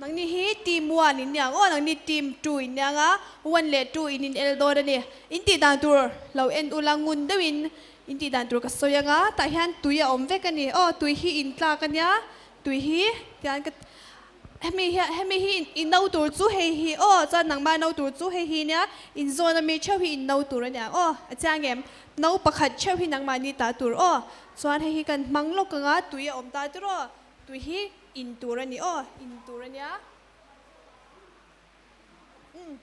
Nangni hi team one in niang aw, nangni team two in niang a, one leh two in in el dawn a ni. In tih dan tur lo en ula ngun deuhin in tih dan tur ka sawi ang a, tah hian tui a awm vek a ni. Aw tui hi in tlak a nia, tui hi tian ka hemi hian hemi hi in no tur chu hei hi aw chuan nangmah no tur chu hei hi nia, in zawn ami theuh hi in no tur a niang aw, a chiang em? No pakhat theuh hi nangmahni ta tur aw, chuan hei hi kan hmang lawk ang a, tui a awm ta tur aw, tui hi. In tur a ni aw, in tur a nia. Umm.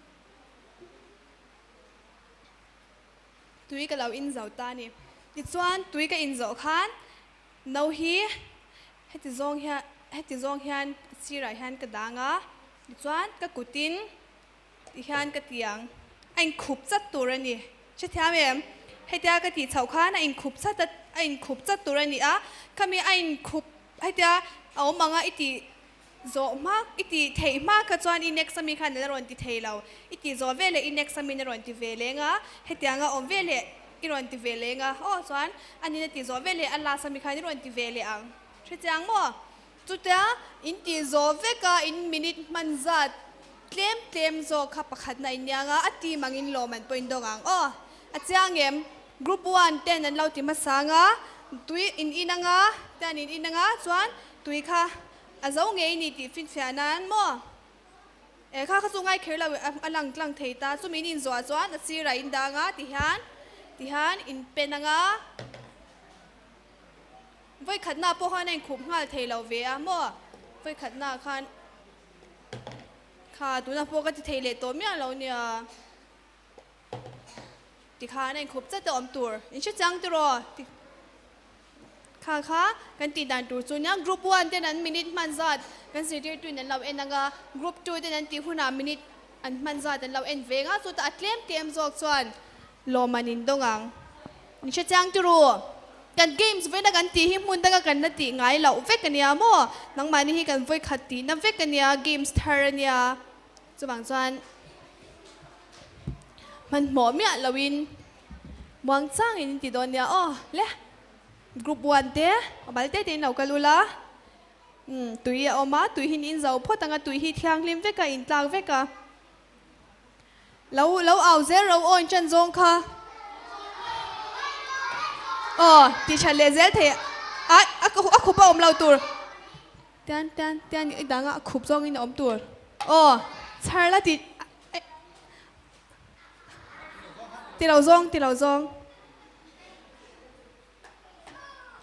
Tui ka lo in zo ta a ni. Tichuan tui ka in zawh khan no hi heti zawng hian heti zawng hian a sirah hian ka dang a, tichuan ka kutin Tihian ka ti ang, a inkhup chat tur a ni. Hrethiam em? Hetia ka tih chhoh khan a inkhup chat a, a inkhup chat tur a ni a, khami a inkhup hetia a awm ang a i tih zawh hma, i tih theih hma kha chuan i next ami khan a la rawn ti thei lo. I tih zawh veleh i next ami a rawn ti ve leng a, hetianga awm veleh i rawn ti ve leng a, aw chuan a nina tih zawh veleh a last ami khan i rawn ti ve leh ang. Hrechiang maw? Chutia in tih zawh vek a, in minute hman zat tlem tlem zawk kha pakhatna in niang a, a team angin lawm an pawhin dawng ang aw. A chiang em? Group one ten an lo ti hmasa ang a, tui in in ang a, ten in in ang a, chuan tui kha a zo ngei ni tih finfiah nan maw? E kha kha chu ngai kher lo a lang tlang thei ta, chumi in inzawh chuan a sirah in dang a, tihian tihian in pen ang a. Vawikhatna pawh khan a inkhup nghal thei lo ve a maw? Vawikhatna khan kha tuna pawh ka ti thei leh tawh miah lo nia. Tikhan a inkhup chat a awm tur. In hre chiang tiraw? Ti kha kha kan tih dan tur chu nia group one ten an minute hman zat kan zirtirtu in an lo en ang a, group two ten an tih hunah minute an hman zat an lo en ve nga chutah a tlem tlem zawk chuan lawm an indawng ang. Min hre chiang tiraw? Kan games vawiina kan tih hi hmun danga kan la tih ngai loh vek a nia maw? Nangmahni hi kan vawikhat tihna vek a nia, games thar a nia. Chuvang chuan hmanhmawh miah loin muang changin in ti dawn nia aw. Le, group one te, a bal te tein lo kal ula. Umm, tui a awm a, tui hi in zo phawt ang a, tui hi thianghlim vek a, intlak vek a. Lo lo au zel ro aw in ṭan zawng kha. Aw ti ṭhat leh zel thei a a a khup a awm lo tur. Tian tian tian i dang a khup zawng in a awm tur. Aw chhar la ti ti lo zawng ti lo zawng.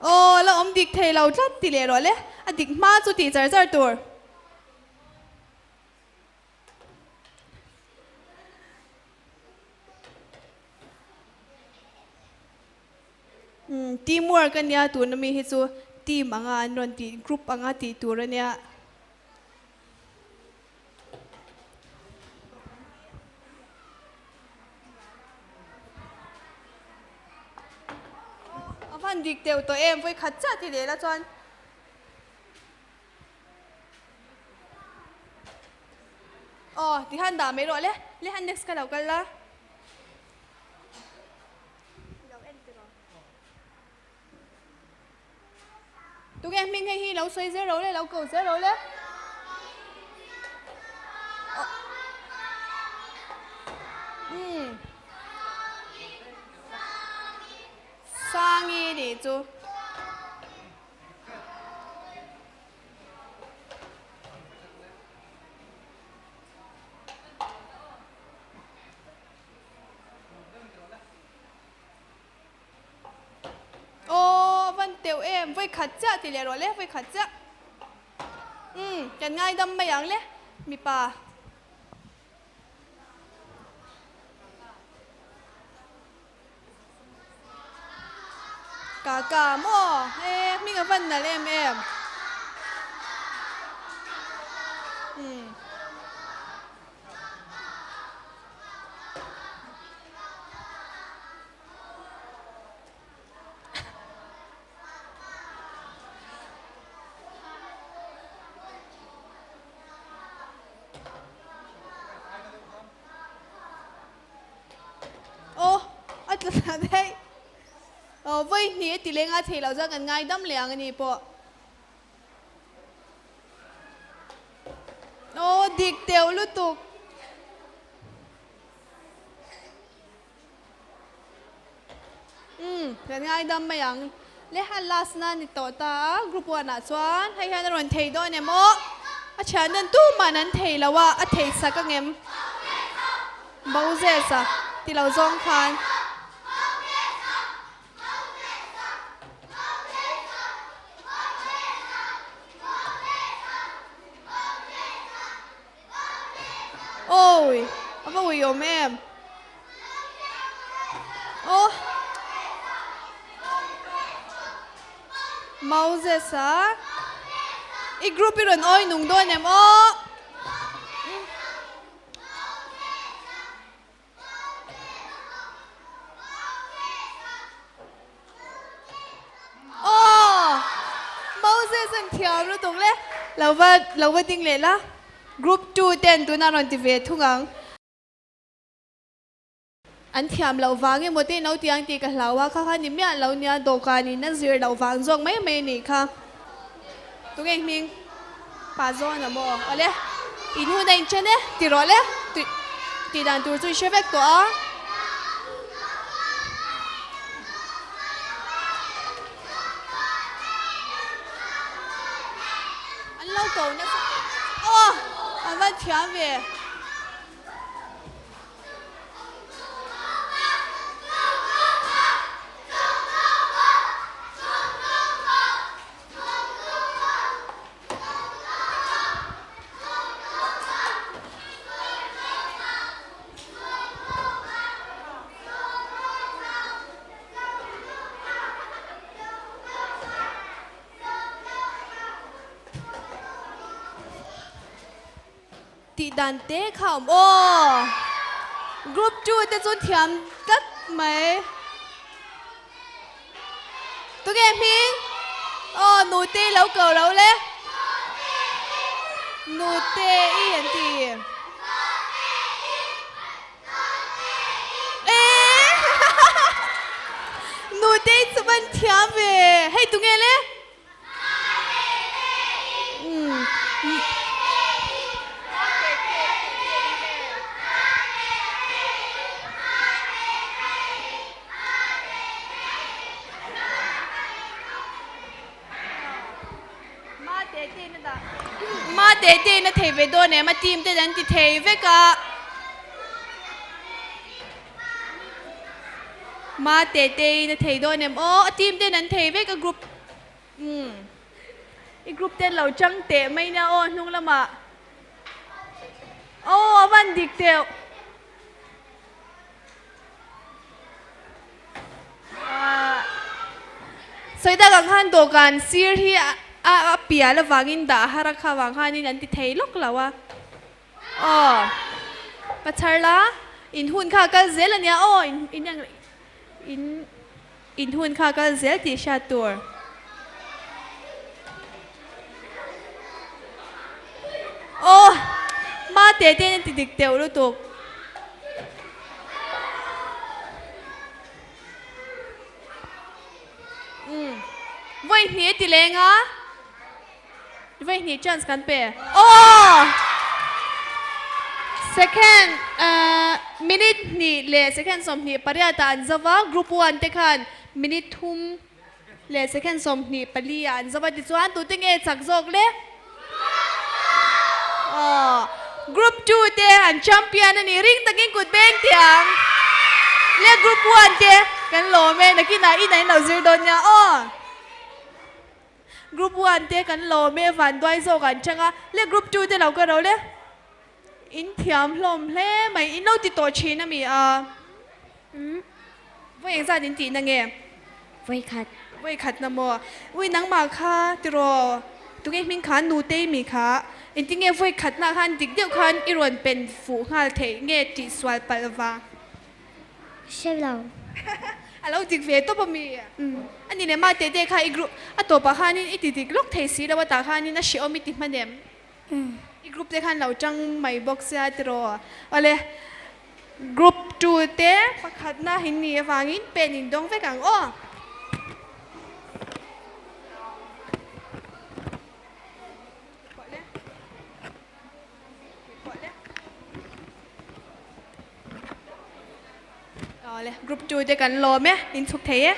Aw la awm dik thei lo tlat ti leh rawh le a dik hma chu tih char char tur. Team work a nia tuna mi hi chu team anga an rawn tih group anga tih tur a nia. A van dik teuh tawh em vawikhat chiah ti leh la chuan. Aw ti khan dah mai rawh le, le han next ka lo kal la. Tunge hming hei hi lo sawi zel ro le, lo ko zel ro le. Umm. Sangi nih chu. Aw van teuh em vawi khat chiah ti leh rawh le vawi khat chiah umm kan ngaidam mai ang le mipa. Kaka maw e hming a van nalh em em. Umm. Aw a tla thla daih. Aw vawi hnih a ti leng a thei loh chuan kan ngai dam leh ang a ni pawh. Dik teuh lutuk. Umm kan ngaidam mai ang. Le han last na ni tawh ta a, group one ah chuan hei hian a rawn thei dawn em aw? A thian den tumah an thei lo a, a thei sak angem? Moses a ti lo zawng khan. Awi, a va uiawm em? Aw. Moses a. I group i rawn awi nung dawn em aw? Aw! Moses an thiam lutuk le. Lo va lo va ding leh la. Group 2 ten tuna rawn ti ve thung ang. An thiam loh vang emaw te ino tiang tih ka hlau a, kha kha ni miah lo nia dawhkan in a zir loh vang zawk mai mai a nih kha. Tunge hming? Pa zawn a maw? Awle, in hun a inchen e, ti rawh le, tih dan tur chu i hre vek tawh a. An lo ko nasa. Aw, an va thiam ve. Tih dan te kha awm aw. Group 2 te chu thiam tlat mai. Tunge hming? Aw nute lo ko lo le. Nute i an ti. Ee Nute i chu van thiam ve. Hei tunge le? Ma te te na thei ve dawn em a team ten an ti thei vek a. Ma te te in a thei dawn em aw a team ten an thei vek a group umm i group ten lo chang teh mai nia aw hnung lamah aw a van dik teuh ah sawi tak ang khan dawhkan sir hi a a pial avangin dah har a kha vang khanin an ti thei lawk lo a. Aw, Pachar la, in hun kha kal zel a nia aw, in in ang in in hun kha kal zel tih hriat tur. Aw, ma te te in a ti dik teuh lutuk. Umm, vawi hnih a ti leng a. Vawi hnih chance kan pe. Aw! Second minute hnih leh second 28 ah an zo va, group one te khan minute thum leh second 24 ah an zo va, tichuan tute nge chak zawk le? Aw! Group 2 te an champion a ni, ring takin kut beng tiang le group one te kan lawm e, nakinah in an lo zir dawn nia aw! Group one te kan lawm e vanduai zawk an chang a, le group 2 te lo ka ro le in thiam hlawm hle mai in lo ti tawh thin a mi a umm vawi engzat in tih na nge? Vawi khat. Vawi khat na maw? Ui nangmah kha tiraw tunge hming kha nutei mi kha engtinge vawi khat na khan dik deuh khan i rawn pen fuh nghal theih nge tih sual palh vang? Hre lo. A lo dik ve tawp a mi? A ni leh mah teh teh kha i group a tawpah khanin i ti dik lawk thei si lo a tah khanin a hrehawm i ti hman em? I group te khan lo tang mai bawk sia tiraw? Awle group 2 te pakhatna hin ni avangin pen in dawng vek ang aw. Awle, group 2 te kan lawm e, in chhuk thei e.